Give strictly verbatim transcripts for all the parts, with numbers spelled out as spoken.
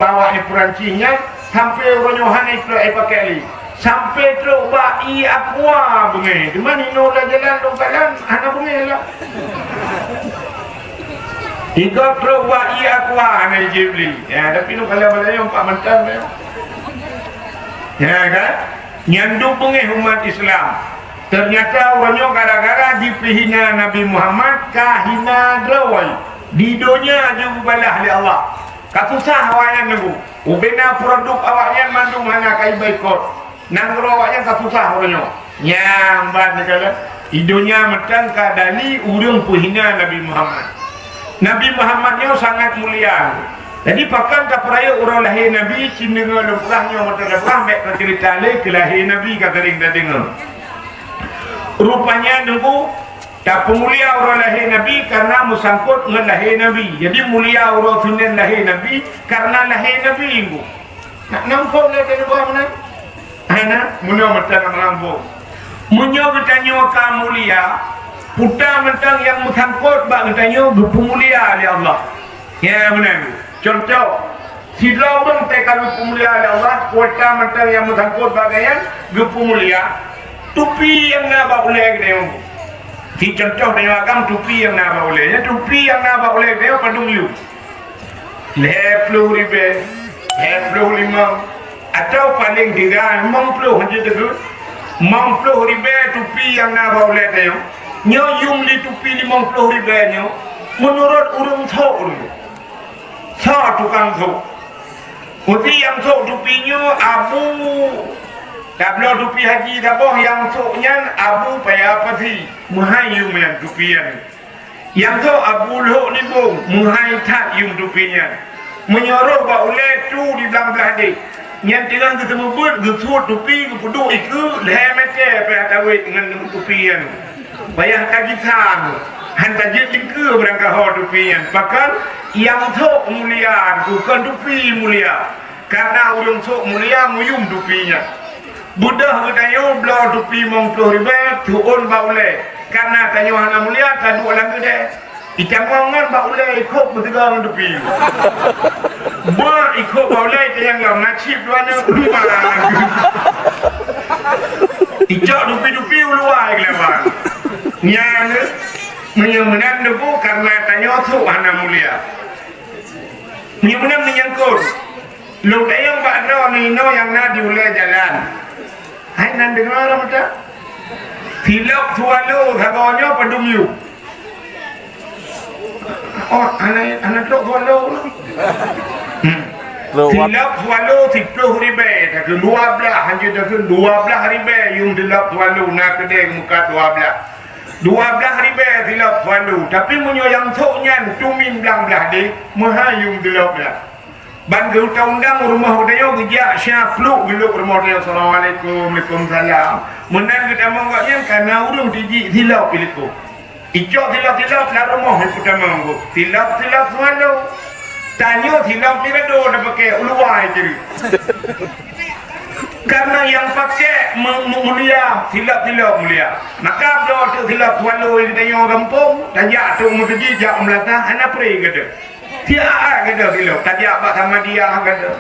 Awak nyan peurancis nyan, sampoe uroe nyoe hana itrok, ipakai lé. Sampoe trok bak ié Aqua beungéh. Teuma inoe lam jalan, lam jalan hana beungéh lah. Igob trok bak ié Aqua hana ijép lé. Ya, tapi nu kala-kala nyoe empat mantong ya. Ya kan? Nyan duek beungéh umat Islam. Ternyata uroe nyoe gara-gara jipeuhina Nabi Muhammad, ka hina droe. Di donya jeuet geubalah lé Allah. Ka susah awaknyan teungku. Ubena produk awaknyan mandum hana ka iboikot. Nanggroe awaknyan ka susah uroe nyoe. Nyang ban neugara, di donya mantong ka dali ureuëng peuhina Nabi Muhammad. Nabi Muhammad nyoe sangat mulia. Jadi, pakon tapeurayeuk uroe lahé Nabi, cit deungoe lôn peugah nyoe mantong lôn peugah, bék taceurita lé keu lahé Nabi ka sering tadeungoe. Rupanya teungku, tapeumulia uroe lahé Nabi karena meusangkot ngon lahé Nabi. Jadi, mulia uroe Senin lahé Nabi karena lahé Nabi teungku. Nak nampak lé teuh meunan? Hana, meunoe mantong meurambong. Meunyoe geutanyoe ka mulia, peue mantong nyang meusangkot bak geutanyoe geupeumulia lé Allah. Ya, meunan. Contoh, sidroe ureuëng teuka geupeumulia lé Allah, peue mantong nyang meusangkot bak gobnyan geupeumulia, tupi nyang na bak ulée geutanyoe. Sicontoh tanyoe agam tupi nyang na bak ulée. Nyan tupi nyang na bak ulée geutanyoe padum yum? Lhée ploh ribée, lhée ploh limong, atawa paleng tinggai limong ploh hanjeuet teugeut. Limong ploh ribée tupi nyang na bak ulée tanyoe. Nyoe yum di tupi limong ploh ribée nyoe, meunurot ureuëng sôk ureuëng. Soe tukang sôk? Meusti nyang sôk tupi nyoe abu. Tabloe tupi haji saboh nyang sôk nyan Abu Paya Pasi. Meuhai yum nyan tupi nyan. Nyang sôk Abu Lhok Nibong, meuhai that yum tupi nyan. Meunyoe roh bak ulée tu di blang blah deh. Nyan teungoh geuseumeubeuet, geusuet tupi, geupeuduek ikeue, lhée mètè payah tawét ngon tupi nyan. Payah tagisa, han tajeuet lingkeue beurangkaho tupi nyan. Pakon? Nyang sôk mulia, bukon tupi mulia. Karena ureuëng sôk mulia meuyum tupi nyan. Beudôh geutanyoe bloe tupi limong ploh ribée, tuôn bak ulée. Karena tanyoe hana mulia, taduek lam keudè. Itamong ngon bak ulée ikôb meusigoe ngon tupi. Beuikôb bak ulée itanyong lom, na cit dua nyoe, lima. Icok tupi-tupi uluwa keulawan. Nyan, meunyoe meunan neubu karena tanyoe sôk hana mulia. Meunyoe meunan meunyangkot. Lôn tanyong bak droeneuh inoe nyang na di ulée jalan. Hai nan deungoe rhot meuta? Silop swallow sagoe nyoe padum yum? Oh, hana, hana trok swallow lah. Hmm. Trok wat- Silop swallow siploh ribée, takheun dua blah, hanjeuet takheun dua blah ribée yum silop swallow na keudè muka dua blah. Dua blah ribée silop swallow, tapi meunyoe nyang sôk nyan tumin blang blah deh, meuhai yum silop nyan. Ban geuundang-undang rumoh geutanyoe geujak sya pluek geulok rumoh geutanyoe, "Assalamualaikum, waalaikumsalam." Meunan geutamong gobnyan kana ureuëng tijik silop i likot. Icok silop-silop lam rumoh ipeutamong geuh. Silop-silop swallow. Tanyoe silop mirado tapakée uluwa ciri. Karena nyang pakée me-, me-, mulia, silop-silop mulia. Maka bloe teuk silop swallow geutanyoe gampông, tajak teuk meuseujid jak meunasah hana pre gata. Siat gata silop, tajak bak Samadiyah gata.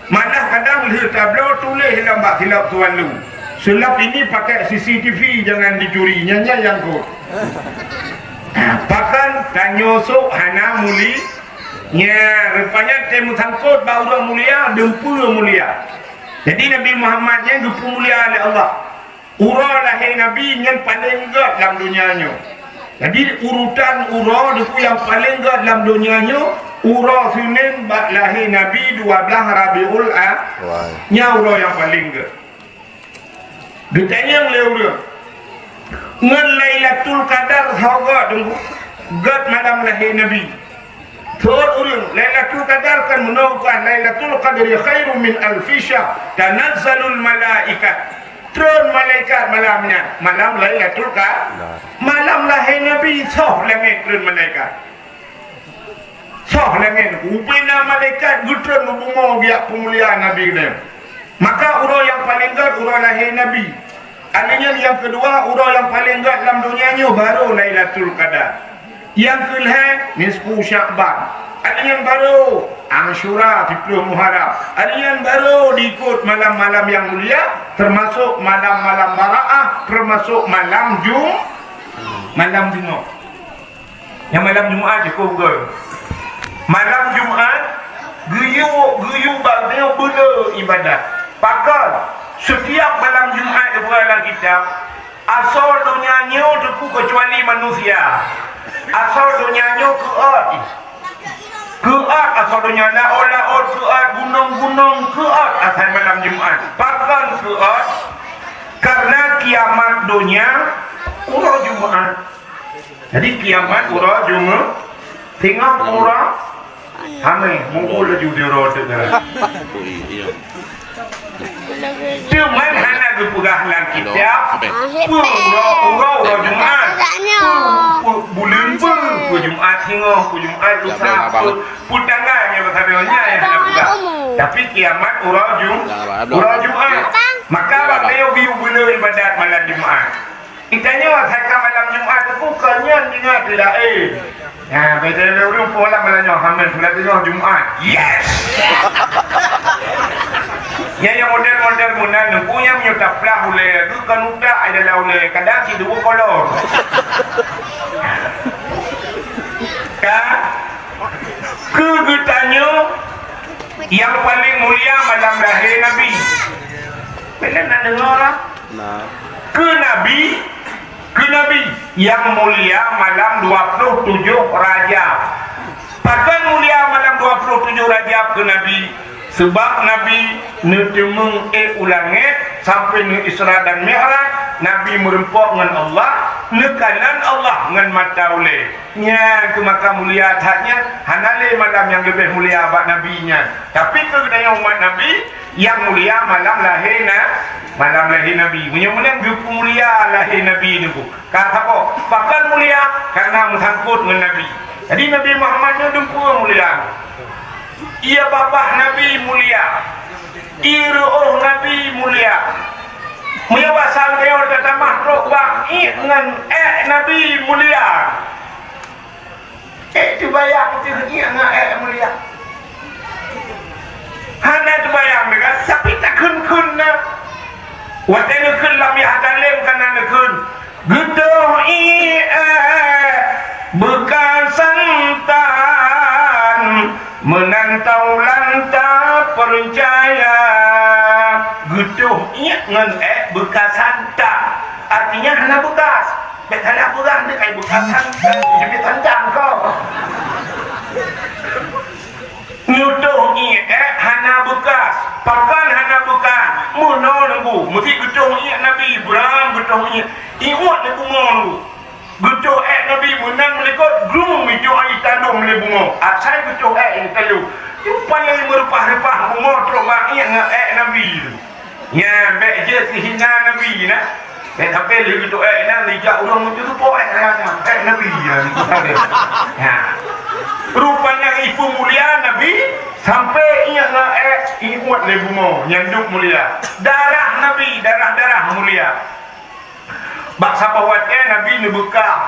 Malah kadang lheueh tabloe tuléh lam bak silop swallow, "Silop ini pakai C C T V, jangan dicuri." Nyan, nyan nyang kot. Pakon tanyoe sôk hana muli-, nya, rupanya teuh meusangkot bak ureuëng mulia, dumpeue mulia. Jadi Nabi Muhammad nyan geupeumulia lé Allah. Uroe lahé Nabi nyan paleng gét lam donya nyoe. Jadi, urutan uroe dikeue nyang paleng gét lam donya nyoe, uroe Senin bak lahé Nabi dua blah Rabiul A-, Wah. Nyan uroe nyang paleng gét. Geutanyong lé ureuëng, "Ngon Lailatul Qadar soe gét, Teungku?" "Gét malam lahé Nabi." Thot ureuëng, "Lailatul Qadar kan meunoe kan, Lailatul Qadri khairum min alfi syahr, tanazzalul malaikat." Treun malaikat malam nyan, malam Lailatul Qadar. Malam lahé Nabi, soh langét treun malaikat. Soh langét, ubena malaikat geutreun u bumoe geujak peumulia Nabi nyan. Maka uroe nyang paleng gét uroe lahé Nabi. Alheuh nyan nyang keudua, uroe nyang paleng gét lam donya nyoe baru Lailatul Qadar. Nyang keulhée, nisfu Sya'ban. Hari nyang barô Asyura, siplôh Muharram. Hari nyang barô diikot malam-malam nyang mulia, teumasok malam-malam Baraah, teumasok malam Jum-, malam Jumat. Nyang malam Jumat cukôp beugöt. Malam Jumat, geuyue, geuyue bak nyoe beuleu ibadat. Pakon, setiap malam Jumat geupeugah lam kitab, asoe donya nyoe teungku keucuali manusia. Asoe donya nyoe keuôt. Keuôt asoe donya, laôt-laôt keuôt, gunong-gunong keuôt asai malam Jumat. Pakon keuôt? Karena kiamat donya uroe Jumat. Jadi kiamat uroe Jumat, singoh uroe Hamé, mungkul laju di uroe teuk nyan. Teuma hana geupeugah lam kitab, peue uroe, uroe, uroe Jumat. Peue, peue, buleuen peue, peue Jumat singoh, peue Jumat lusa, peue, peue tanggai nyang sabe nyan nyang hana peugah. Tapi kiamat uroe Ju-, uroe Jumat. Maka bak nyoe geuyue beuleu ibadat malam Jumat. Geutanyoe asai ka malam Jumat teungku, kon nyan ingat laén. Nah, beda lé ureueng pun malam, malam nyoe, hamil, bulan nyoe Jumat. Yes! Nyan nyang model-model meunan teungku, nyang meunyoe taplah ulèe, geuh kon utak ai dalam ulèe, kadang sidua kolor. Ka? Keu geutanyoe, nyang paleng mulia malam lahé Nabi. Beda na deungoe lah. Nah. Keu Nabi, keu Nabi nyang mulia malam dua puluh tujoh Rajab. Pakon mulia malam dua puluh tujoh Rajab keu Nabi? Seubab Nabi neuteumeung ék u langét sampoe neu-Isra dan Mi'raj, Nabi meureumpok ngon Allah, neukalon Allah ngon mata ulèe. Nyan keuh maka mulia that nyan, hana lé malam nyang leubeh mulia bak Nabi nyan. Tapi keu geutanyoe umat Nabi, nyang mulia malam lahé na-, malam lahé Nabi. Meunyoe meunan geupeumulia lahé Nabi teungku. Ka saboh, pakon mulia? Karena meusangkot ngon Nabi. Jadi Nabi Muhammad nyoe dum peue mulia? Ie babah Nabi mulia. Ie reuôh Nabi mulia. Meunyoe basa geutanyoe tatamah trok bak iek ngon ék Nabi mulia. Ék teubayang teuh iek ngon ék mulia. Hana teubayang deungon, tapi takheun-kheun na. Watèe neukheun lam yah dalem ka na neukheun, "Geutoh iek ék beukasan tan, meunan taulan tapeucaya." Geutoh iek ngon ék beukasan tan, artinya hana beukas. Bèk salah peugah, nyoe ai beukasan, jeuet santang kah. Geutoh iek ék hana beukas. Pakon hana beukas? Meunoe teungku, meusi geutoh iek Nabi Ibrahim, geutoh iek, iek uet lé bungoe teungku. Geutoh ék Nabi meunan meulikot, glung ijôk ai talom lé bungoe. Asai geutoh ék nyang talom. Nyoe paleng meureupah-reupah bungoe trok bak iek ngon ék Nabi teungku. Nyan, bèk jeuet sihina Nabi na. Bèk sampoe lheueh geutoh ék nyan, ijak ureueng meuteupeue ék nyan, ék Nabi nyan. Nyan. Rupanya ipeumulia Nabi, sampoe iek ngon ék iek uet lé bungoe, nyan dum mulia. Darah Nabi, darah-darah mulia. Bak saboh watèe Nabi neubeukam.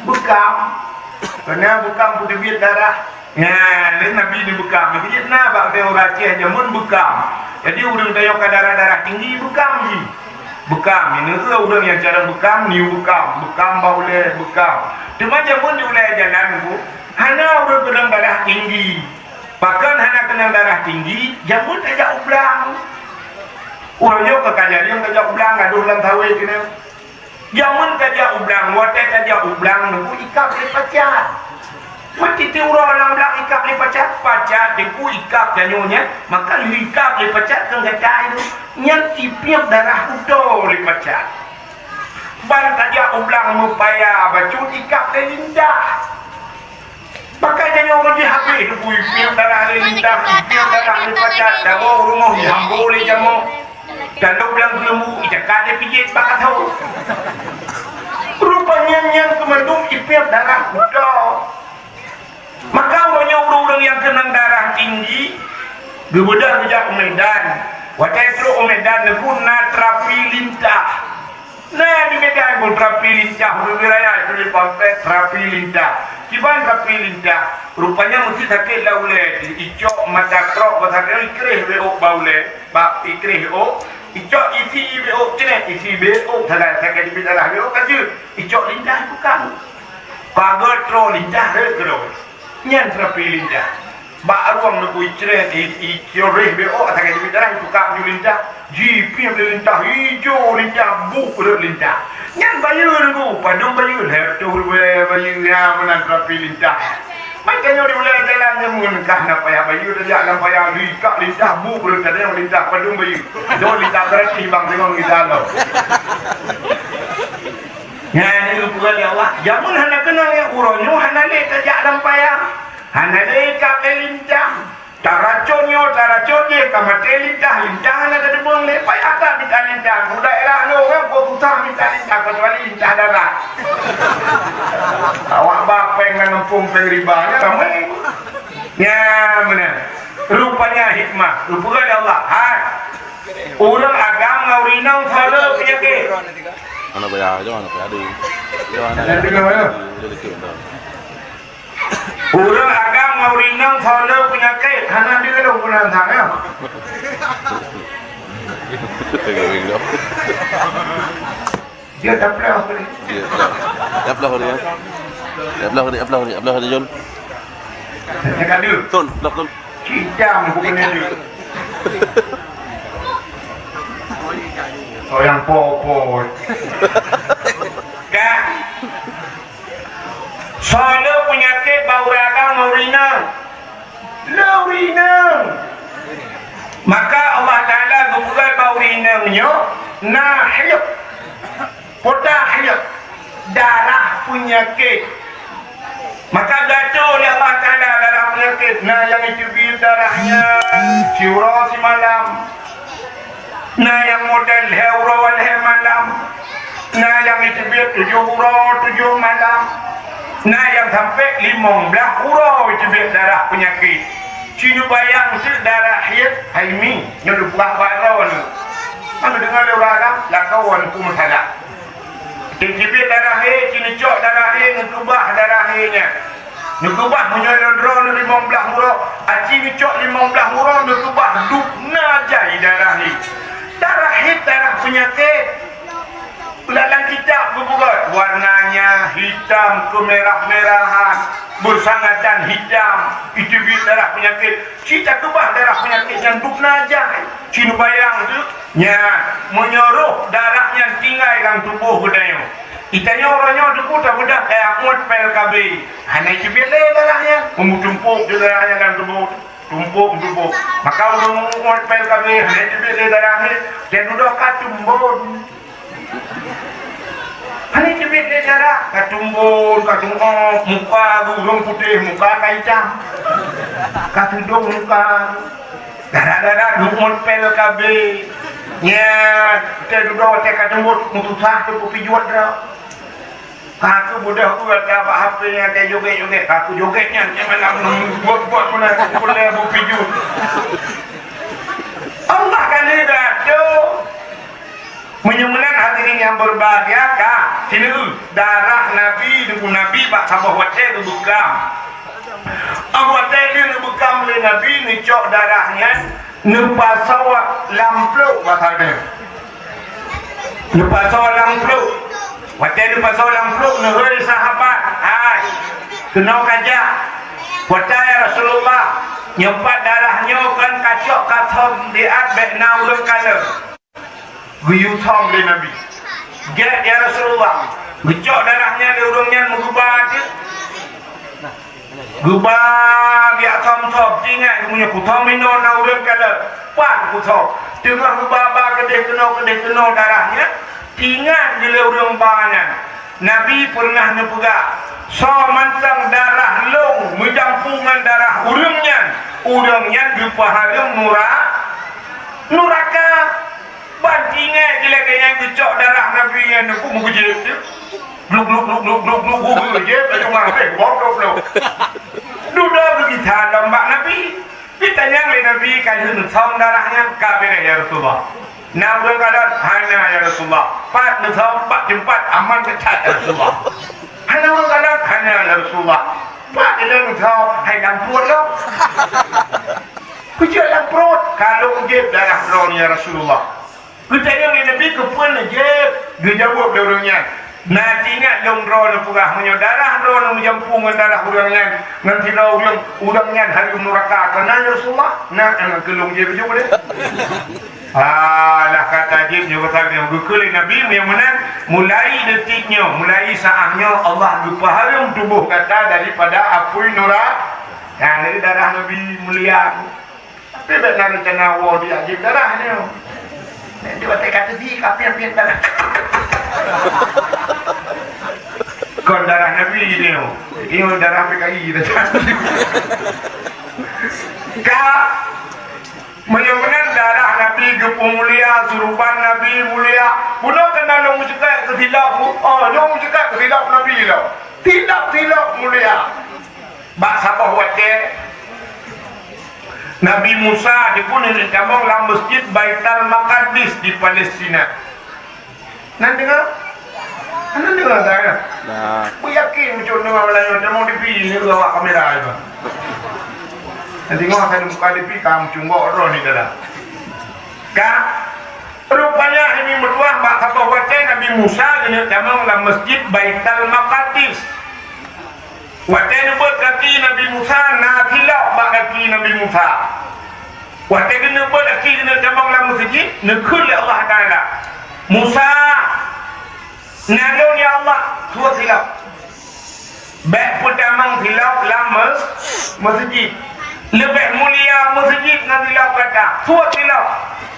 Beukam. Keureuna beukam peuteubiet darah. Nyan, lé Nabi neubeukam. Nabi na bak ureueng Aceh jameun beukam. Jadi, ureueng tanyoe ka darah-darah tinggi, beukam jih. Beukam, ineuk ureueng nyang carông beukam, niyueb beukam. Beukam bak ulèe, beukam. Teuma jameun di ulèe jalan, Bu, hana ureueng keunong darah tinggi. Pakon hana keunong darah tinggi? Jameun tajak u blang. Ureueng nyoe ka, ka jameun tajak u blang, gadôh lam sawét keunoe. Jameun tajak u blang, watèe tajak u blang, teungku ikab lé pacat. Meutiti uroe lam blang ikab lé pacat, pacat teungku ikab tanyoe nyan, maka lheueh ikab lé pacat keu gata nyan, nyan ipiep darah utoe lé pacat. Ban tajak u blang meupaya bacut ikab lé lintah. Pakai tanyoe ureueng jihabéh teungku, ipiep darah lé lintah, ipiep darah lé pacat, dawa u rumoh jihambo lé jamok. Dalam blang keuleumu, icakat lé pijét bak asoe. Rupanya nyan keu mandum ipiep darah utoe. Maka uroe nyoe ureueng-ureueng nyang keunong darah tinggi, geubeudôh geujak u Medan. Watèe trok u Medan, teungku na terapi lintah. Nah, di Medan pun terapi lintah, di wilayah itu di Pampet, terapi lintah. Iban tapi lintah. Rupanya meusti sakét lam ulèe. Icok mata trok bak sakét, ikréh bak ôk bak ulèe. Bak ikréh ôk, icok isi bak ôk cret, isi bak ôk sagai, sagai jeuet darah bak ôk ka jeuet. Icok lintah bukan. Pagoe troh lintah rhot keudroe. Nyan tapi lintah. Bak rueng neubui cret, i, i, coreh bak ôk, sagai jeuet darah, itukar bak lintah. Jipiep lé lintah ijo, lintah buet rhot lintah. Nyan bayeue Teungku, padum bayeue, lhèe reutôh ribèe bayeue, nyan meunan tapi lintah. Maka nyoe di ulèe jalan nyan meuneuh kah na payah bayeue, tajak lam paya, lintah, lintah buet rhot, tajak lintah padum bayeue. Nyoe lintah gratis bang, singoh geutanyoe. Nyan, nyan peugah lé Allah, jameun hana keunong nyang uroe nyoe hana lé tajak lam paya, hana lé ikab lé lintah. Taracon nyoe, taracon jéh, ka maté lintah, lintah hana tateumeung lé, payah that mita lintah. Bak daerah nyoe ureueng kon susah mita lintah, keucuali lintah darat. Awak ba péng lam gampông, péng riba, nyan ramé. Nyan meunan. Rupanya hikmah, rupanya Allah. Hai. Ureueng agam ngon ureueng inong soe le peunyakét? Hana payah, jom hana payah deh. Jom hana payah. Hana payah, ya? Dia lekeh dah. Ureueng agam ngon ureueng inong soe le peunyakét? Hana deh lôn peunantang, ya? Tengok, tengok. Dia dah pelah tadi. Dia pelah. Dia pelah tadi, ya. Dia pelah tadi, dia pelah tadi, dia pelah tadi, Jun. Dia kadu. Tun, pelah, Tun. Cidam bukan dia. Soyang popo. Kak. Soe le peunyakét bak ureueng agam ngon ureueng inong? Le ureueng inong. Maka Allah Taala geupeugah bak ureueng inong nyoe na haid. Peue ta haid? Darah peunyakét. Maka geuatoe lé Allah Taala darah peunyakét, na nyang iteubiet darah nyan siuroe simalam. Na nyang model lhèe uroe lhèe malam. Na nyang iteubiet tujoh uroe tujoh malam. Na nyang sampoe limong blaih uroe iteubiet darah peunyakét. Ci neubayang teuk darah haid, hai mi, nyoe leupah baroe nyoe. Ka neudeungoe lé ureueng Arab, lakoe nyoe peue meusalah. Iteubiet darah haid, ci neucok darah haid, neukeubah darah haid nyan. Neukeubah meunyoe lôn droeneuh limong blaih uroe, aci neucok limong blaih uroe neukeubah dub na jai darah haid. Darah haid darah peunyakét. Lam kitab geupeugah, warnanya hitam kemerah-merahan, bersangatan hitam, iteubiet darah peunyakét. Ci takeubah darah peunyakét nyan dub na jai. Ci neubayang teuk, nyan, meunyoe roh darah nyan tinggai lam tuboh geutanyoe. Geutanyoe uroe nyoe teupeu tabeudah kaya umat P L K B. Hana iteubiet lé darah nyan, meumeutumpôk darah nyan lam tuboh. Tumpôk-tumpôk. Maka ureueng umat P L K B hana iteubiet lé darah nyan, dan dudoe ka tumbon. Hana iteubiet lé darah, ka tumbon, ka tumbon, muka ureueng putéh, muka ka itam. Ka teudong muka. Gara-gara ureueng umat P L K B. Nyan, teududoe teuka tumbon, meususah teupeue pijuet droe. Ka keuh mudah uroe ata bak H P nyan teujoget-joget, ka keuh joget nyan, nyan malam buet-buet meunan, ulèe beupijuet. Allah ka lheueh geuatoe. Meunyoe meunan hadirin yang berbahagia, ka, sineuk, darah Nabi, Teungku Nabi bak saboh watèe geubeukam. Óh watèe lheueh geubeukam lé Nabi, neucok darah nyan, neupasoe lam pluek basa geutanyoe. Neupasoe lam pluek. Watèe neupasoe lam pluek, neuhôi sahabat, "Hai, keunoe kajak." "Peue ata, ya Rasulullah?" "Nyoe pat darah nyoe kon kacok kathom diat bèk na ureueng kalon." Geuyue thom lé Nabi. "Gèt, ya Rasulullah." Geucok darah nyan lé ureueng nyan, meuguba teuk. Geuba geujak thom-thom, teuingat geumeunyoe kuthom inoe na ureueng kalon, pat kuthom. Teungoh geuba-ba keudeh keunoe, keudeh keunoe darah nyan, teuingat geuh lé ureueng ba nyan, Nabi peureunah neupeugah, "Soe mantong darah lôn meujampu ngon darah ureueng nyan, ureueng nyan geupeuhareuem nura-, nuraka." Ban teuingat geuh lagèe nyan geucok darah Nabi nyan, Teungku, meugeujép teuk. Gluk, gluk, gluk, gluk, gluk, gluk, gluk, geujép, laju maté, gob, gob, gob. Dudoe beugita lom bak Nabi. Geutanyong lé Nabi, "Ka lheueh neuthom darah nyan?" "Ka beureh, ya Rasulullah." "Na ureueng kalon?" "Hana, ya Rasulullah." "Pat neuthom?" "Bak teumpat aman keu that, ya Rasulullah." Hana ureuëng galak? Hana, ya Rasulullah. Pat ilée meusaho hai lam pruet lom. Peujeuet lam pruet, ka lôn jieb darah droeneuh, ya Rasulullah. Geutanyong lé Nabi, "Keupeue neujieb?" Geujaweueb lé ureuëng nyan, "Na teuingat lôn droeneuh peugah, meunyoe darah droeneuh meujampu ngon darah ureuëng nyan, ngon sidroe ureuëng, ureuëng nyan hareuem neuraka." "Kon na, ya Rasulullah?" "Na, ngon keu lôn jieb ju deh." Alah, ka tajieb nyoe pasal nyoe. Geukheun lé Nabi, meunyoe meunan, mulai detik nyoe, mulai saat nyoe, Allah geupeuhareuem tuboh gata daripada apui nura-, nah, dari darah Nabi mulia. Tapi bék na reuncana woe jieb darah nyoe. Nanti watée ka teubi, ka piet-piet darah. Kon darah Nabi nyoe. Nyoe darah P K I dah. Ka Meunyoe meunan darah Nabi geupeumulia, suruban Nabi mulia, bunoe keunan lôn meucukak keu silap, oh, lôn meucukak keu silap Nabi lom. Silap-silap mulia. Bak saboh watée, Nabi Musa jipeuneuk tamong lam Masjid Baitul Maqdis di Palestina. Nan deungoe? Nan deungoe, kan? Nah. Beuyakin muncul deungoe malam nyoe, deungoe di pi ni awak kamera itu. Nanti ngoh saya buka di pi, kamu cunggok roh ni dalam. Ka? Rupanya ini meutuah bak saboh watée Nabi Musa keuneuk tamong lam Masjid Baitul Maqdis. Watée neubeuet gaki Nabi Musa, na silap bak gaki Nabi Musa. Watée geuneubeuet gaki geuneuk tamong lam meuseujid, neukheun lé Allah Taala, "Musa, na lôn, ya Allah, suet silap. Bék peutamong silap lam meus-, meuseujid. Leubeh mulia meuseujid ngon silap gata. Suet silap."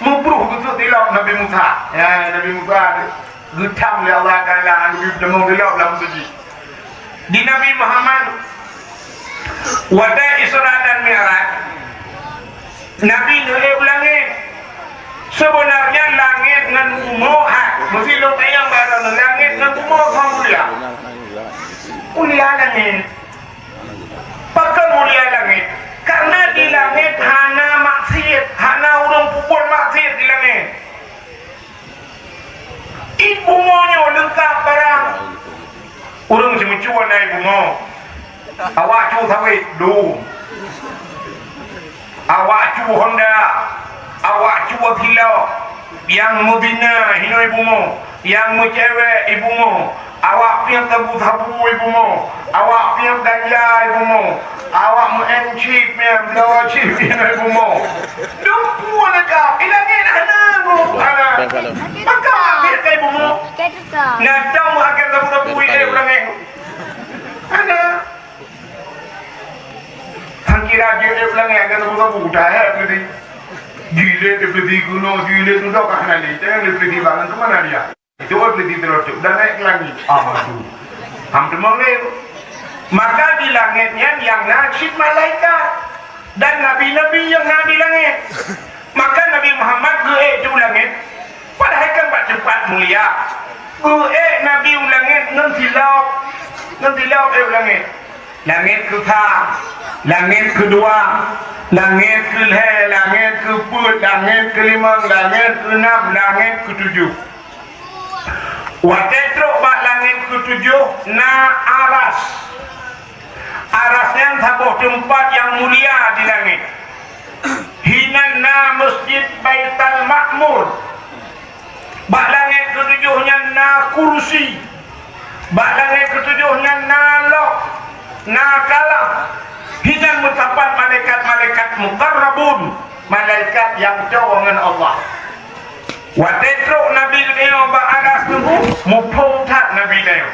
Meubruh geusuet silap Nabi Musa. Ya, Nabi Musa geutam lé Allah Taala, geupeutamong silap lam meuseujid. Di Nabi Muhammad, watée Isra dan Mi'raj, Nabi neuék u langét. Sebenarnya langét ngon bumoe, ha, meusi lôn tanyong bak droeneuh, langét ngon bumoe sama mulia? Mulia langét. Pakon mulia langét? Karena di langét hana maksiet, hana ureuëng peubuet maksiet di langét. Di bumoe nyoe leungkab barang. Ureuëng seumeujua na i bumoe. Awak cu sawét, dum. Awak cu honda. Awak cu silop. Nyang meuzina hinoe i bumoe. Nyang meucewek i bumoe. Awak piep sabu-sabu i bumoe. Awak piep ganja i bumoe. Awak meu-M chip nyan, bloe chip nyan i bumoe. Dumpeue leuka, i langét hana, hana. Maka akhé ka i bumoe. Na dong akhé sabu-sabu i langét. Hana. Hang kira jeuet i langét akhé sabu-sabu, dah hai peuleuti. Jilét peuleuti keunoe, jilét tu dok hana lé. Jangan peuleuti bangun, ke mana dia? Itu kan lebih terocok dan naik ke langit. Ah, aduh. Ham teumong lé. Maka di langét nyan nyang na cit malaikat. Dan nabi-nabi nyang na di langét. Maka Nabi Muhammad geuék u langét. Padahai kan bak teumpat mulia. Geuék Nabi u langét ngon silop. Ngon silop ék u langét. Langét keusa, langét keudua, langét keulhée, langét keupeuet, langét keulimong, langét keunam, langét keutujoh. Watée trok bak langét keutujoh na aras. Aras nyan saboh teumpat nyang mulia di langét. Hinan na Masjid Baitul Ma'mur. Bak langét keutujoh nyan na kursi. Bak langét keutujoh nyan na loh, na kalam. Hinan meusapat malaikat-malaikat muqarrabun, malaikat nyang toe ngon Allah. Watée trok Nabi geutanyoe bak aras teungku, muphom that Nabi geutanyoe.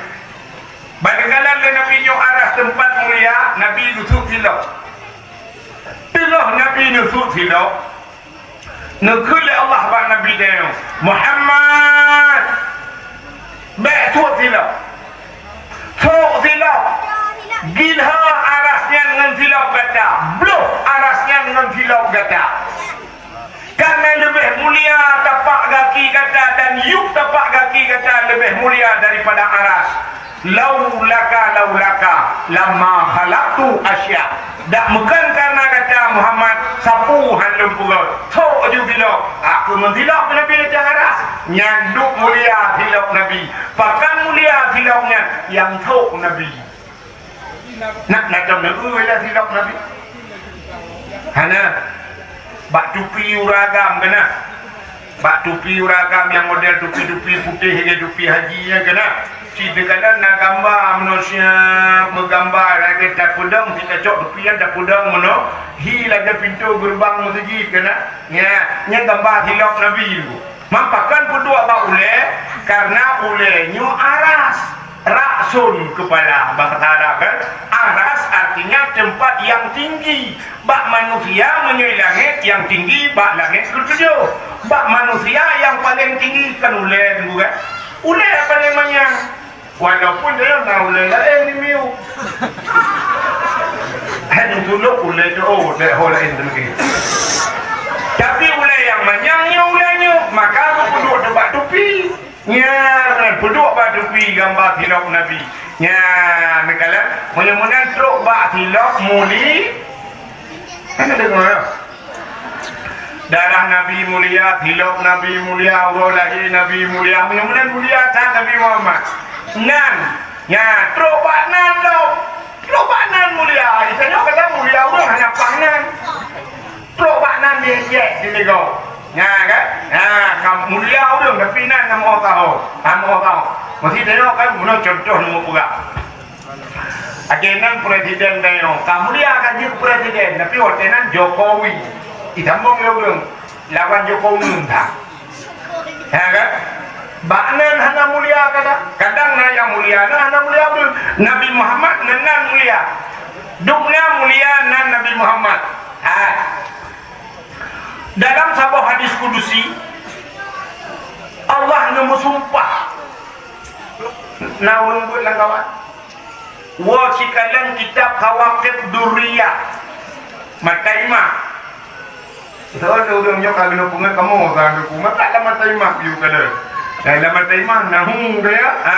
Bak geukalon lé Nabi nyoe aras teumpat mulia, Nabi geusuet silop. Teungoh Nabi neusuet silop, neukheun lé Allah bak Nabi geutanyoe, "Muhammad, bék suet silop. Sok silop. Gilhée aras nyan ngon silop gata. Bloh aras nyan ngon silop gata. Karena leubeh mulia tapak gaki gata dan yup tapak gaki gata leubeh mulia daripada aras. Laulaka, laulaka, lama khalaqtu asya." Dak meukeun karena gata Muhammad, sapeue han lôn peugét. Sok Silop, aku meusilop Nabi di atas aras. Nyan duek mulia silop Nabi. Pakon mulia silop nyan? Nyang thok Nabi. Nak, nak tom neueu lah silop Nabi. Hana. Bak tupi ureueng agam keunan. Bak tupi ureueng agam nyang model tupi-tupi putéh lagèe tupi haji nyan keunan. Cit teukalon na gamba manusia meugamba lagèe tapeudong, cit tacok tupi nyan tapeudong meunoe, hi lagèe pintoe geureubang meuseujid keunan. Nyan, nyan gamba silop Nabi tu. Man pakon peuduek bak ulèe? Karena ulèe nyoe aras. Ra'sun, kepala, bahasa Arab kan? Aras artinya tempat yang tinggi. Bak manusia meunyoe langèt nyang tinggi, bak langèt ketujoh. Bak manusia nyang paleng tinggi kan ulèe, Teungku, kan? Ulèe paleng manyang. Walaupun dia na ulèe laén di Miyup. Hai, tulok ulèe tu, oh, dek ho laén tu lagi. Tapi ulèe nyang manyang nyoe ulèe nyoe, maka geupeudok bak tupi. Nyan, peuduek bak tupi gamba silop Nabi. Nyan, meukalan, meunyoe meunan trok bak silop muli-, kan deungoe, ya? Darah Nabi mulia, silop Nabi mulia, uroe lahé Nabi mulia, meunyoe meunan mulia that Nabi Muhammad. Nan, nyan, trok bak nan lom. Trok bak nan mulia. Geutanyoe kadang mulia ureueng hana paih nan. Trok bak nan jijak di Ligong. Nyan kan? Nyan, ka mulia ureueng, tapi nan na meuoh taho. Na meuoh taho. Meusi tanyoe kan, bunoe contoh neupeugah. Lagèe nan presiden tanyoe. Ka mulia ka jeuet presiden, tapi watèe nan Jokowi. Disambong lé ureueng. Lawan Jokowi entah. Ya kan? Bak nan hana mulia kadang. Kadang na nyang mulia, na hana mulia beutôi. Nabi Muhammad ngon nan mulia. Dum na mulia nan Nabi Muhammad. Ha. Dalam saboh hadis kudusi, Allah neumeusumpah. Na ureueng buet lam kawan. Woe sikalon kitab Kawakib Durriyah. Mata Imam. Beutôi, ureueng nyoe ka geuneupeue kamoe ka geupeumat lam Mata Imam yue kalon. Dan lam Mata Imam nahu dia. Ha,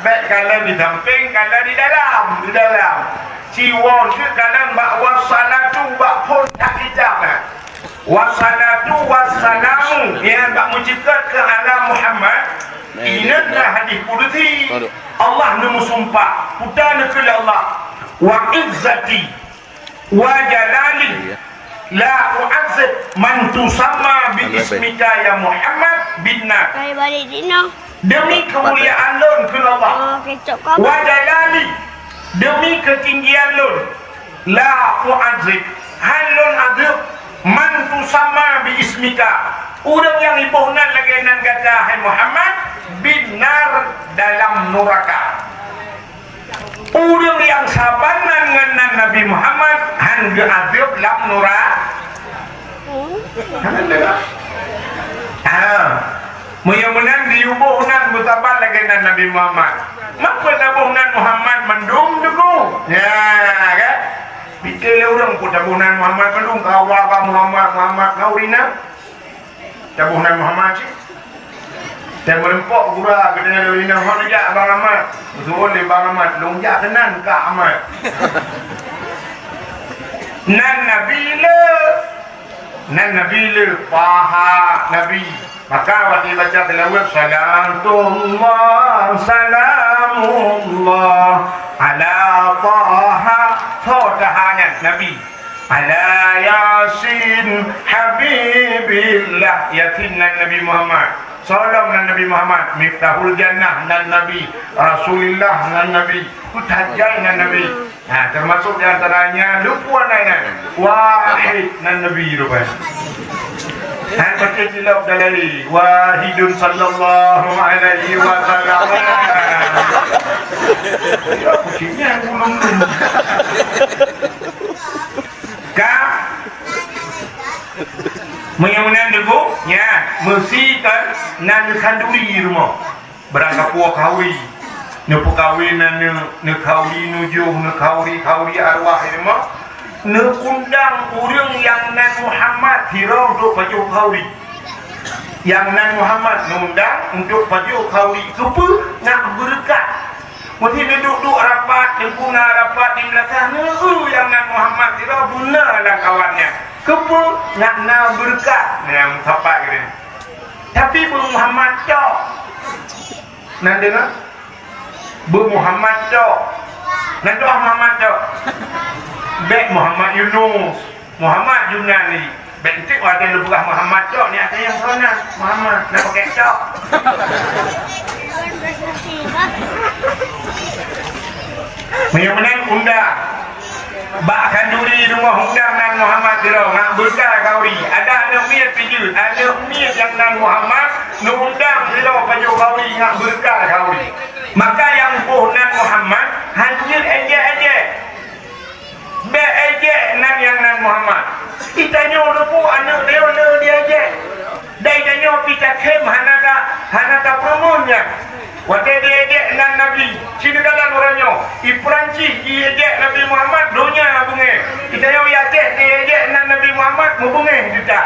bèk kalon di sampéng, kalon di dalam, di dalam. Siwoe teuk kalon bak wassalatu bak phon that kitab na. Wassalatu wassalamu, nyan bak meuceukot keu ala Muhammad. Ingat lah hadis kudusi. Allah neumeusumpah, peue neukheun lé Allah, "Wa izzati wa jalali la u'adzib man tusamma bi ismika ya Muhammad bin nar." Demi keumuliaan lôn, kheun Allah, wa jalali, demi keutinggian lôn, la u'adzib, han lôn azeub, man tusamma bi ismika, ureueng nyang iboh nan lagèe nan gata, hai Muhammad, bin nar, dalam nuraka. Ureueng nyang saban nan ngon nan Nabi Muhammad han geuazeub lam nura-, han geuazeub. Ha. Meunyoe meunan diuboh nan meusaban lagèe nan Nabi Muhammad. Makajih taboh nan Muhammad mandum teungku. Ya, kan? Pike lé ureueng peue taboh nan Muhammad mandum, ka awak ka Muhammad, Muhammad, ka ureueng na. Taboh nan Muhammad cit. Dan meureumpok gura geutanyoe lé inong, "Hana jak Bang Ahmad." Meusuon lé Bang Ahmad, "Lôn jak keunan Kak Ahmad." Nan Nabi le. Nan Nabi le. Taha Nabi. Maka watèe baca tilawat, "Salatullah, salamullah, ala Taha." Tho Taha nyan Nabi. Ala Yasin Habibillah, Yasin nan Nabi Muhammad. Soe lom nan Nabi Muhammad, Miftahul Jannah nan Nabi, Rasulillah nan Nabi, Kutajai nan Nabi. Ha, termasuk di antaranya luput nan, nan Wahid nan Nabi rupanya. Hai, baca silop dalai Wahidun sallallahu alaihi wasallam. Ya, kucingnya yang belum. Ka, meunyoe meunan teungku, nyan, meusi kan nan khanduri rumoh. Barangkapeue khauri. Neupeukawen nan neu-, neukhauri nujoh, neukhauri, khauri arwah i rumoh. Neuundang ureueng nyang nan Muhammad sidroe untuk pajoh khauri. Nyang nan Muhammad neuundang untuk pajoh khauri. Keupeue? Nak beureukat. Meusi neuduek-duek rapat, teungku na rapat di meulakah, neueu nyang nan Muhammad sidroe beuna lam kawan nyan. Keupeue? Nak na beureukat. Nyan sapat geuh. Tapi beu Muhammad cok. Nan deungoe? Beu Muhammad cok. Nan doh Muhammad cok. Bèk Muhammad Yunus. Muhammad Yunani. Bèk enteuk watèe lôn peugah Muhammad cok, nyan nyang soe nan? Muhammad, na pakèk cok. Meunyoe meunan undang. Bak khanduri rumoh undang nan Muhammad sidroe, ngat beureukat khanduri. Adak aneuk miet pih jeuet, aneuk miet nyang nan Muhammad, neuundang sidroe pajoh khanduri, ngat beureukat khanduri. Maka nyang boh nan Muhammad, hanjeuet èjèk-èjèk. Bèk èjèk nan nyang nan Muhammad. Geutanyoe leupeue aneuk lé lé dièjèk. Dan geutanyoe pih takhém hana ta, hana tapeureumeun nyan. Watèe dièjèk nan Nabi, sineugala uroe nyoe, i Peurancih dièjèk Nabi Muhammad, donya beungèh. Geutanyoe i Aceh dièjèk nan Nabi Muhammad, meubeungèh juta.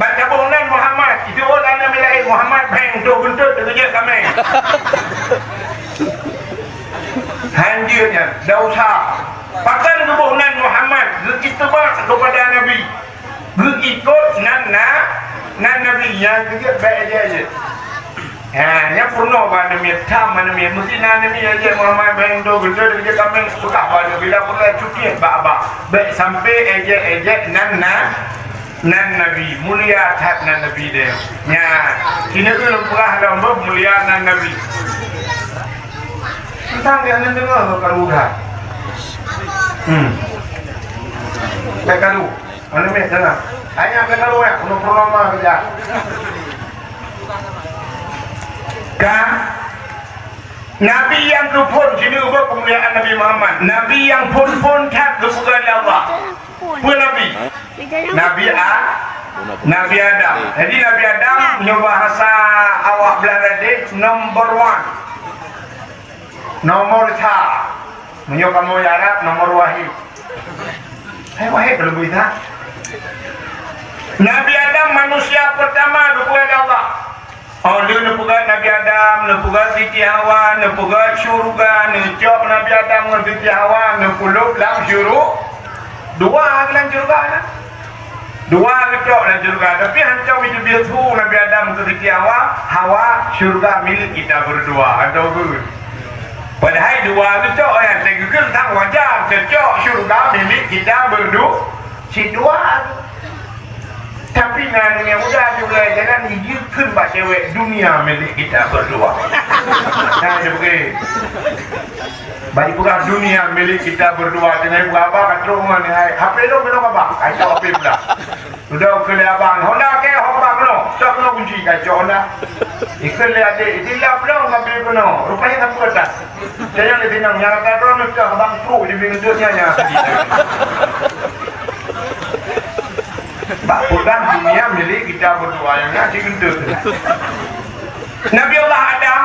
Ban taboh nan Muhammad, itu ôn aneuk miet laén Muhammad, bèk untuk buntut, teujeuet kaméng. Hanjeuet nyan, dak usah. Pakon geuboh nan Muhammad, geuitibak keupada Nabi. Geuikot nan na, nan Nabi, nyang keujeuet bèk èjèk-èjèk. Ha, nyan peurunoe bak aneuk miet, tham aneuk miet. Meusti na aneuk miet èjèk Muhammad, bèk endoe geudoe, geudoe kaméng, peugah bak aneuk miet, dak peureulèe cukiek bak abah. Bèk sampai èjèk-èjèk nan na, nan Nabi. Mulia that nan Nabi deh. Nyan, sineuk lôn peugah lom beuh mulia nan Nabi. Teuntang dia nan deungoe karu that. Hmm. Bèk karu. Aneuk miet sana. Hanya bèk karu ya, peunoh-peunoh ma keujak. Ka Nabi nyang geuphon, sineuk ubak keumuliaan Nabi Muhammad. Nabi nyang phon-phon that geupeugah lé Allah. Peue Nabi? Nabi A-, Nabi Adam. Jadi Nabi Adam nyoe bahasa awak Belanda deh number one. Nomor sa. Meunyoe kamoe Arab, nomor wahid. Hai wahid, belum bisa. Nabi Adam manusia pertama geupeugah lé Allah. Oh, lheueh neupeugah Nabi Adam, neupeugah Siti Hawa, neupeugah syeuruga, neucok Nabi Adam ngon Siti Hawa, neupeulop lam syeuruga. Dua lam syeuruga na. Dua geucok lam syeuruga, tapi hantom jiteubiet su Nabi Adam keu Siti Hawa, Hawa, syeuruga milék kita berdua, hantom geuh. Padahai dua geucok, eh, teugeukheun that wajar, teucok syeuruga milék kita berdu-, sidua. Tapi na aneuk muda di ulèe jalan, jikheun bak cewek, "Dunia milik kita berdua." Nah, dia pergi. Bak jipeugah, "Dunia milik kita berdua." Teungoh ibu abang ka trok ngon hai, "H P lôn keunoe, Abang." Kacok H P pula. Udah keu lé abang, "Honda kèe, Honda keunoe." Cok keunoe kunci, kacok Honda. Ikheun lé adék, "Itilap lôn ka bri keunoe." Rupanya ka peuet dah. Jangan lé tinang, nyang rata droe neucah abang trok di bingkeut nyan, nyan. Bak peugah dunia milik kita berdua, nyang na cit keuntut. Nabi Allah Adam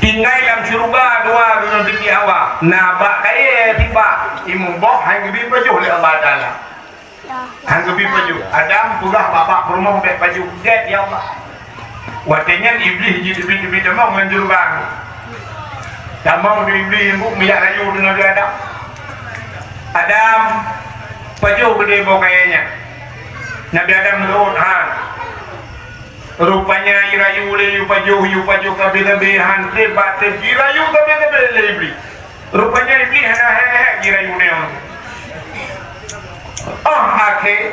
tinggai lam syeuruga dua deungon Siti Hawa. Na bak kayèe tibak, imeum boh han geubri pajoh lé Allah Taala. Han geubri pajoh. Adam peugah bak peurumoh bèk pajoh. Gèt, ya Allah. Watèe nyan Iblih jiteubiet-teubiet tamong lam syeuruga. Tamong di Iblih, bu, miyueb rayu deungon Nabi Adam. "Adam, pajoh keudéh boh kayèe nyan." Nabi Adam meuruet, "Han." Rupanya jirayu lé, yue pajoh, yue pajoh sabé-sabé, han trép bak trép, jirayu sabé-sabé lé Iblih. Rupanya Iblih hana hék-hék jirayu nyoe. Óh akhé,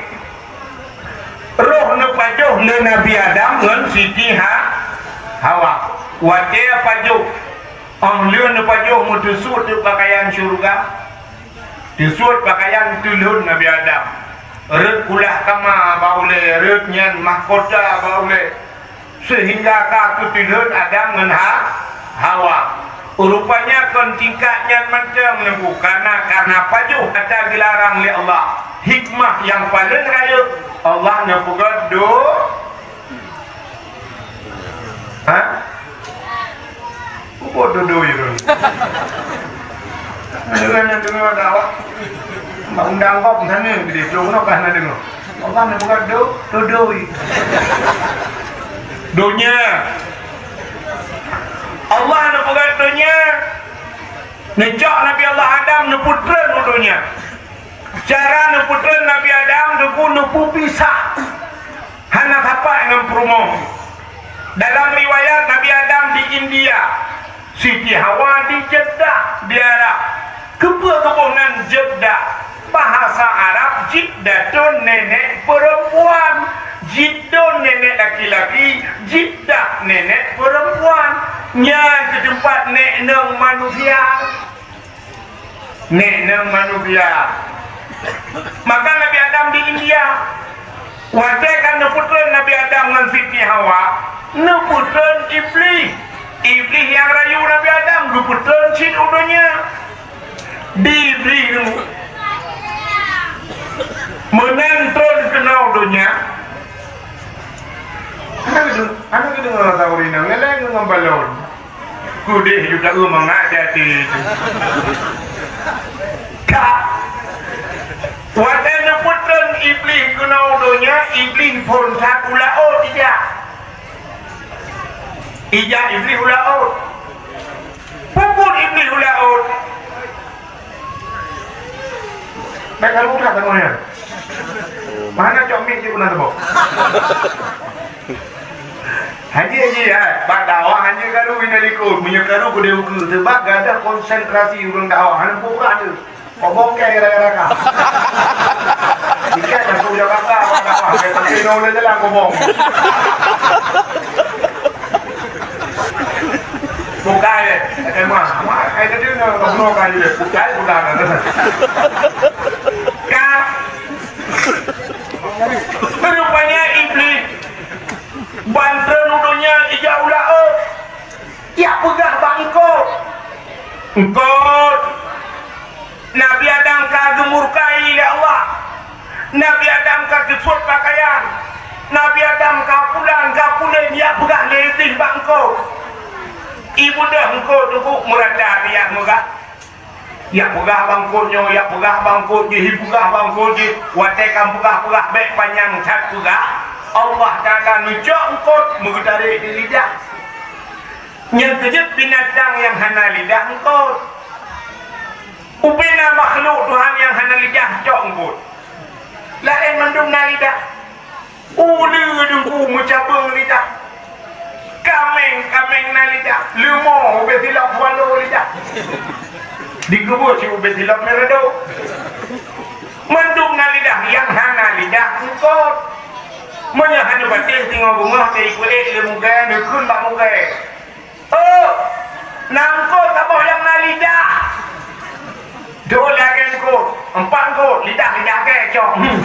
roh neupajoh lé Nabi Adam ngon Siti Ha-, Hawa. Watèe pajoh, óh lheueh neupajoh, meuteusut teuk pakaian syeuruga. Teusut pakaian teulhon Nabi Adam. Rhot kulah kama bak ulèe, rhot nyan mahkota bak ulèe. Seuhingga ka teutulhon Adam ngon Ha-, Hawa. Rupanya kon tingkat nyan mantong neubu, karena, karena pajoh ata geularang lé Allah. Hikmah nyang paleng rayeuk, Allah neupeugah do-, ha? Kuboh dodoi tu. Deungon, deungon dakwah. Mak undang kok sana gede, belum kena pas na deungon. Allah nak buka do-, dodoi. Donya. Allah neupeugöt donya, neucok Nabi Allah Adam neupeutreun u donya. Cara neupeutreun Nabi Adam, Teungku, neupeupisah. Hana sapat ngon peurumoh. Dalam riwayat, Nabi Adam di India, Siti Hawa di Jeddah, di Arab. Keupeue geuboh nan Jeddah? Bahasa Arab, Jiddatun, nenek perempuan. Jiddun, nenek laki-laki. Jiddah, nenek perempuan. Nyan keuh teumpat nek nong manusia. Nek nong manusia. Maka Nabi Adam di India. Watèe ka neupeutreun Nabi Adam ngon Siti Hawa, neupeutreun Iblih. Iblih nyang rayu Nabi Adam geupeutreun cit u donya. Di Iblih nyoe. Meunan treun keunoe u donya. Aneuk geudeungo, aneuk geudeungo rasa ureueng inong, lé-lé ngon balon. Kudeh juga eu mangat hati-hati. Ka. Watèe neupeutreun Iblih keunoe u donya, Iblih phôn that u laôt ijak. Ijak Iblih u laôt. Peubuet Iblih u laôt. Bèk karu that tanyoe nyan. Mana cok mic di bulan teuboh? Hanjeuet, hanjeuet, hai. Bak dakwah hanjeuet karu inong likot. Meunyoe karu kudeh ukeue. Sebab gadoh konsentrasi ureueng dakwah. Hana pura tu. Kobong kèe gara-gara ka. Ikat dan kau jaga ka, bak dakwah. Kèe tapi nong le jalan kobong. Bukai, eh. Kata mah, mah, eh, tadi na, kau bunuh kan dia. Bukai, bukan. Ka. Rupanya Iblih ban treun u donya ijak u laôt. Ijak peugah bak eungkôt. Eungkôt. Nabi Adam ka geumurkai lé Allah. Nabi Adam ka geusuet pakaian. Nabi Adam ka pulan, ka pulen, ijak peugah lé Iblih bak eungkôt. Ibeudôh eungkôt teungku meurata ijak meugah. Ijak peugah bak eungkôt nyoe, ijak peugah bak eungkôt jih, ipeugah bak eungkôt jih. Watèe ka peugah-peugah bèk panyang that peugah, Allah Taala neucok eungkôt meugeutarek di lidah. Nyang keujeuet binatang nyang hana lidah eungkôt. Ubena makhluk Tuhan nyang hana lidah cok eungkôt. Laén mandum na lidah. Uleue deungku meucabeueng lidah. Kaméng-kaméng na lidah. Leumo ubé silop swallow lidah. Dikeubeuet siubé silop meureudok. Mandum na lidah, nyang hana lidah eungkôt. Meunyoe hana patéh singoh beungoh teuipeue lé mugée, neukheun bak mugée. Oh, na eungkôt saboh nyang na lidah. Dua lagèe eungkôt, empat eungkôt, lidah, lidah gèe cok. Hmm.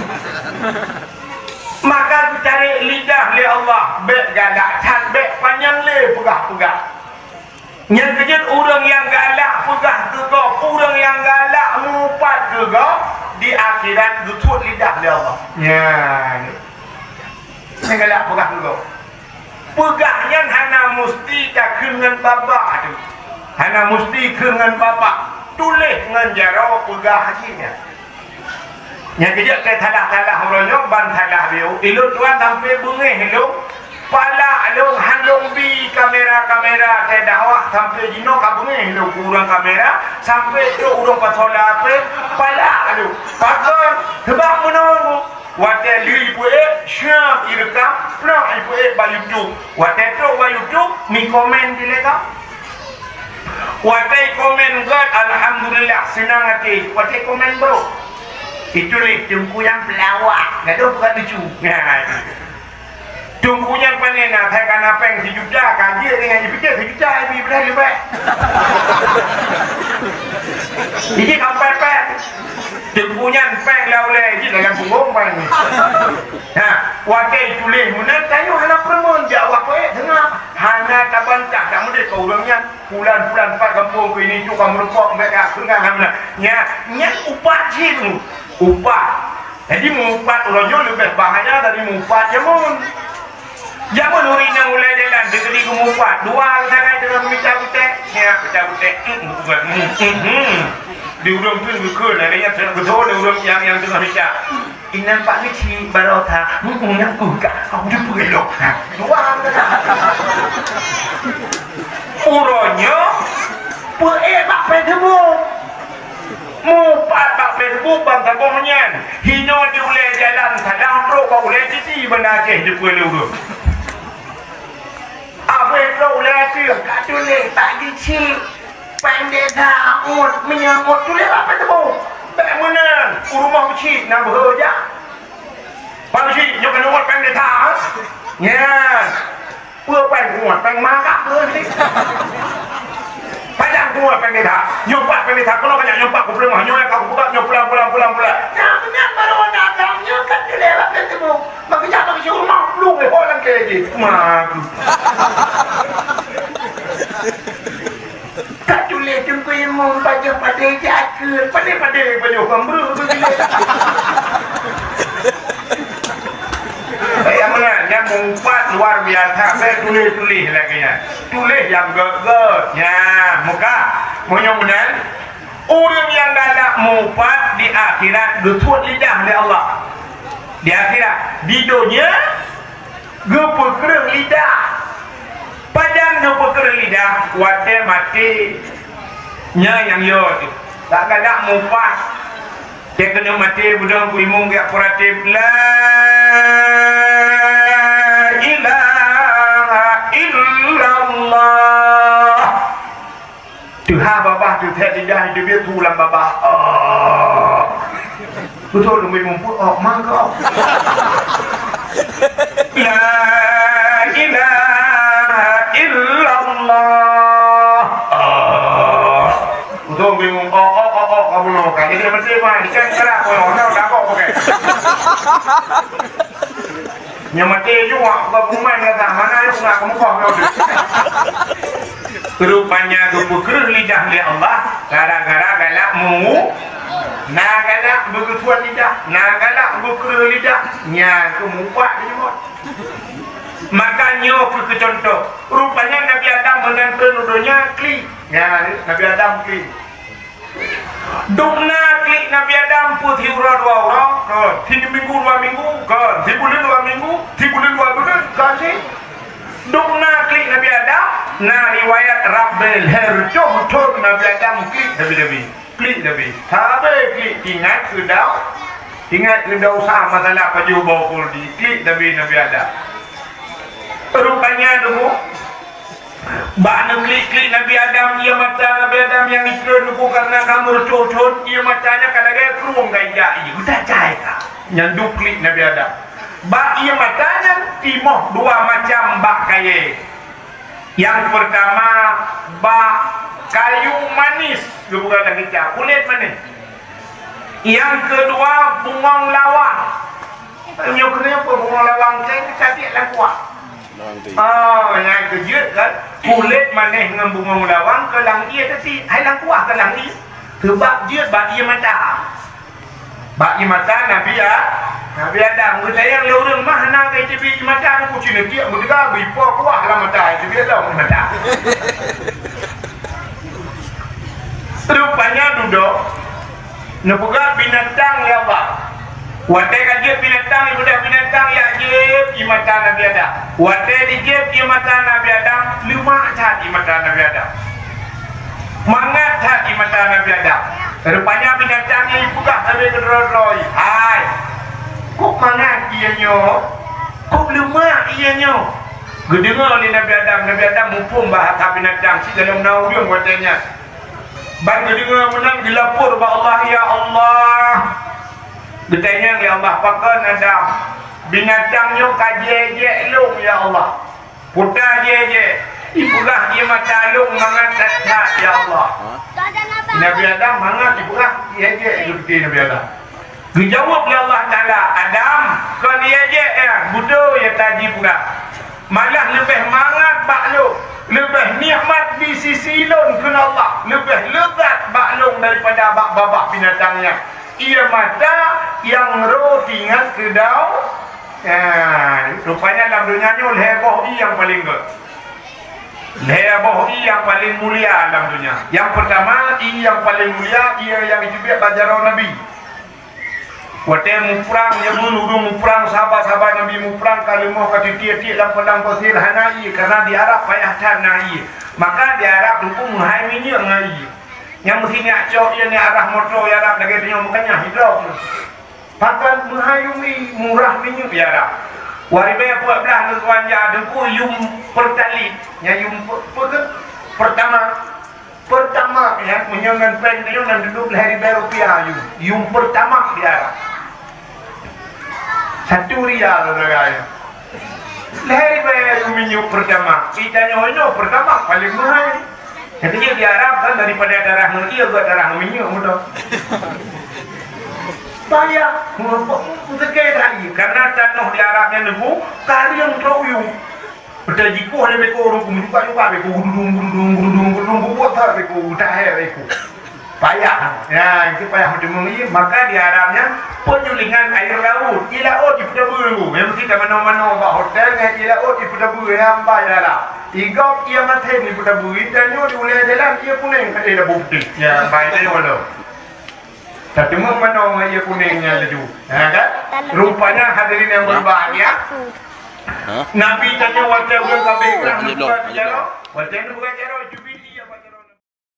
Maka geutarek lidah lé Allah, bèk galak that, bèk panyang lé peugah-peugah. Nyang keujeuet ureueng nyang galak peugah keu gob, ureueng nyang galak mupat keu gob, di akhirat geusuet lidah lé Allah. Nyan. Nyang galak peugah keu gob. Peugah nyan hana musti takheun ngon babah teuh. Hana musti kheun ngon babah. Tuléh ngon jaroe peugah jih nyan. Nyang keujeuet keu salah-salah uroe nyoe ban salah biôh. Ilôn tuan sampoe beungéh lôn. Palak lôn han lôn bi kamera-kamera teudakwah sampoe jinoe ka beungéh lôn keu ureueng kamera, sampoe trok ureueng pasola pih palak lôn. Pakon? Seubab meunoe. Watèe lheueh ipeuék, siap ireukam, plak ipeuék bak YouTube. Watèe trok bak YouTube, mi komen di leka. Watèe komen gèt, alhamdulillah, seunang até. Watèe komen brôk, ituléh teungku nyang peulawak, gadoh bukan lucu. Nah, teungku nyan pané na, saya kana péng sijuta, ka jeuet nyan, ipike sijuta, ibi ibrah leubeh. Iji sampai péng. Teungku nyan péng lam ulèe jih dalam punggong péng. Ha, watèe tuléh meunan tanyoe hana peureumeun jak awak poet deungon hana tabantah, tak meudeh keu ureueng nyan. Pulan-pulan pat gampông keu ini tu ka meureumpok bèk ka keunong hana. Nya, nyan upat jih tu. Upat. Jadi meuupat uroe nyoe leubeh bahaya dari meuupat jameun. Jameun ureueng inong ulèe jalan, teukeudi geumeuupat, dua sagai teungoh mita butèe, nyak peucah butèe, hmm, bukan, hmm, hmm, hmm. Di ureueng pih geukheun, ada nyang teungoh geudo, ada ureueng nyang, nyang teungoh mita. Inong Pak Geuchik baroe that, hmm, nyang peugah, kau teupeulok. Ha, dua. Uroe nyoe, peuék bak Facebook. Mupat bak Facebook ban saboh nyan. Hinoe di ulèe jalan salah, trok bak ulèe titi Banda Aceh jipeuék lé ureueng. Abéh trok ulèe ateueh, ka tuléh Pak Geuchik. Péng desa uet, meunyoe uet tuléh bak Facebook. Bèk meunan, u rumoh Geuchik na beuhe jak. Pak Geuchik, nyoe keuneuk uet péng desa, ha? Nyan. Peue péng kuet, péng makan peue sih? Pajan kuet péng desa. Nyoe pat péng desa, keunoe ka jak nyoe pat kupeuleumoh, nyoe ka kupeugah, nyoe pulang, pulang, pulang, pulang. Nyan, nyan baru datang, nyoe ka tuléh bak Facebook. Bak geujak bak geuseuruh mak, plueng lé ho lam kèe jih. Mak. Ka tuléh Teungku Imum pajoh padé jakeuet. Padé-padé pajoh kambeuek beugilék. Nyang meunan, nyang meupat luar biasa. Saya tuléh-tuléh lagèe nyan. Tuléh nyang gèt-gèt. Nyan, muka. Meunyoe meunan, ureueng nyang galak mupat di akhirat geusuet lidah lé Allah. Di akhirat, di donya geupeukreueh lidah. Pajan geupeukreueh lidah, watèe maté. Nyan nyang yo teuh. Galak-galak mupat. Teuh keuneuk maté, beudôh Teungku Imum geujak peuratéb, "La ilaha illallah." Teuhah babah teuthèk lidah, teubiet su lam babah. Oh. Beutôi lôn muphom, oh, mangkok. La ilaha illallah. Oh. Beutôi bingung. Oh, oh, oh, oh, kamu nak makan. Jadi, dia mesti main. Ikan kerak, oh, oh, oh, oh, oh, oh. Nyang maté jua, bukan peumain kata, mana ayah nak kemuka kau tu. Rupanya geupeukreueh lidah lé Allah, gara-gara galak mu-, na galak beugeusuet lidah, na galak beukreueh lidah, nyan keuh mupat di jumôt. Maka nyoe keuh keucontoh, rupanya Nabi Adam meunan treun u donya klik. Nyan, Nabi Adam klik. Dum na klik Nabi Adam peue siuroe dua uroe, kon, siminggu dua minggu, kon, sibuleuen dua minggu, sibuleuen dua buleuen, kon cit. Dum na klik Nabi Adam, na riwayat rab bèe lhèe reutôh thôn Nabi Adam klik Nabi-nabi. Klik Nabi. Sabe klik ingat keu dau-, ingat keu dosa masalah pajoh boh kuldi, klik Nabi, Nabi Adam. Rupanya dum Bak neuklik-klik Nabi Adam, ié mata Nabi Adam nyang ikeu nuku karena ka meureucôh thôn, ié mata nyan ka lagèe krueng ka ijak ié, geuda cahya ka. Nyan duklik Nabi Adam. Bak ié mata nyan timoh dua macam bak kayèe. Nyang peurtama, bak kayu manis, geupeugah lagèe nyan, kulét manis. Nyang keudua, bungöng lawang. Nyoe keuneuk peue bungöng lawang, kayèe teucabiet lam kuah. Oh, nyang keujeuet kan, kulét manéh ngon bungöng lawang keu lam ié teuti, hai lam kuah keu lam ié. Seubab jeuet bak ié mata. Bak ié mata Nabi A-, Nabi Adam. Geutanyong lé ureueng, "Mah na ka iteubiet ié mata?" Nyoe kucing neutiek meuteuga bri po kuah lam mata, iteubiet lom ié mata. Rupanya dudoe, neupeugah binatang lé Allah. Watèe ka jeuet binatang, ibudah binatang jak jieb ié mata Nabi Adam. Watèe jijieb ié mata Nabi Adam, leumak that ié mata Nabi Adam. Mangat that ié mata Nabi Adam. Rupanya binatang nyan ipeugah sabe keudroe-droe, "Hai, kok mangat ié nyoe? Kok leumak ié nyoe?" Geudeungoe lé Nabi Adam, Nabi Adam muphom bahasa binatang, sigohlom na ureueng watèe nyan. Ban geudeungoe meunan geulapor bak Allah, "Ya Allah," geutanyong lé Allah, "Pakon Adam, binatang nyoe ka jiék-jiék lôn, ya Allah? Peue ta jiék-jiék?" "Ipeugah ié mata lôn mangat that-that, ya Allah." Nabi Adam mangat ipeugah jiék-jiék, geuteupeue Nabi Adam. Geujaweueb lé Allah Taala, "Adam, kon ié-ié nyan, beutôi nyata jipeugah. Malah leubeh mangat bak lôn, leubeh nikmat di sisi lôn," kheun Allah, "leubeh leuzat bak lôn daripada bak babah binatang nyan. Ié mata nyang rhot ingat keu dau." Nah, rupanya lam donya nyoe lhèe boh ié nyang paleng gèt. Lhèe boh ié nyang paleng mulia lam donya. Nyang peurtama, ié nyang paleng mulia, ié nyang jiteubiet bak jaroe Nabi. Watée muprang, jameun ureuëng muprang, sahabat-sahabat Nabi muprang, ka leumoh ka titiek-tiek lam padang pasir, hana ié, karena di Arab payah that na ié. Maka di Arab teungku meuhai minyeuk ngon ié. Nyang meusi nyak cok ié, nyak arah moto di Arab lagée tanyoe, makanya hidrop. Pakan meuhai yum ié, murah minyeuk di Arab. Dua ribée empat belas neutuan jak teungku yum Pertalite, nyang yum pe-, pe-, Pertamax. Pertamax, ya, meunyoe ngon péng tanyoe na dudoe lhée ribée rupiah yum. Yum Pertamax di Arab. Satu rial, saudara, ya. Lhée ribée yum minyeuk Pertamax. Di tanyoe nyoe Pertamax paléng meuhai. Jadi di Arab kan daripada darah ngon ié, buat darah ngon minyeuk, beutôi. Payah, meuseuké lagi. Karena tanoh di Arab nyan teungku, karieng trok yum. Beutôi jikoh lé beko ureuëng, meujuka-juka beko, gududung, gududung, gududung, gududung, bubuet that beko, utahé beko. Payah. Ya, itu payah meuteumé ié. Maka di Arab nyan, penyulingan air laut. Ié laôt jipeutabeu. Nyang meusti tamanoe-manoe bak hotel ngon ié laôt jipeutabeu, nyang ba di Arab. Igop ié maté jipeutabeu. Tanyoe di ulée jalan ié kunéng, eh, lampu putéh. Ya, ba tanyoe lom. Tateumé manoe ngon ié kunéng nyan laju. Ha, kan? Rupanya hadirin yang berbahagia, Nabi tanyoe watée ureuëng kabeh ikhlaih meubuka jaroe, watée meubuka jaroe,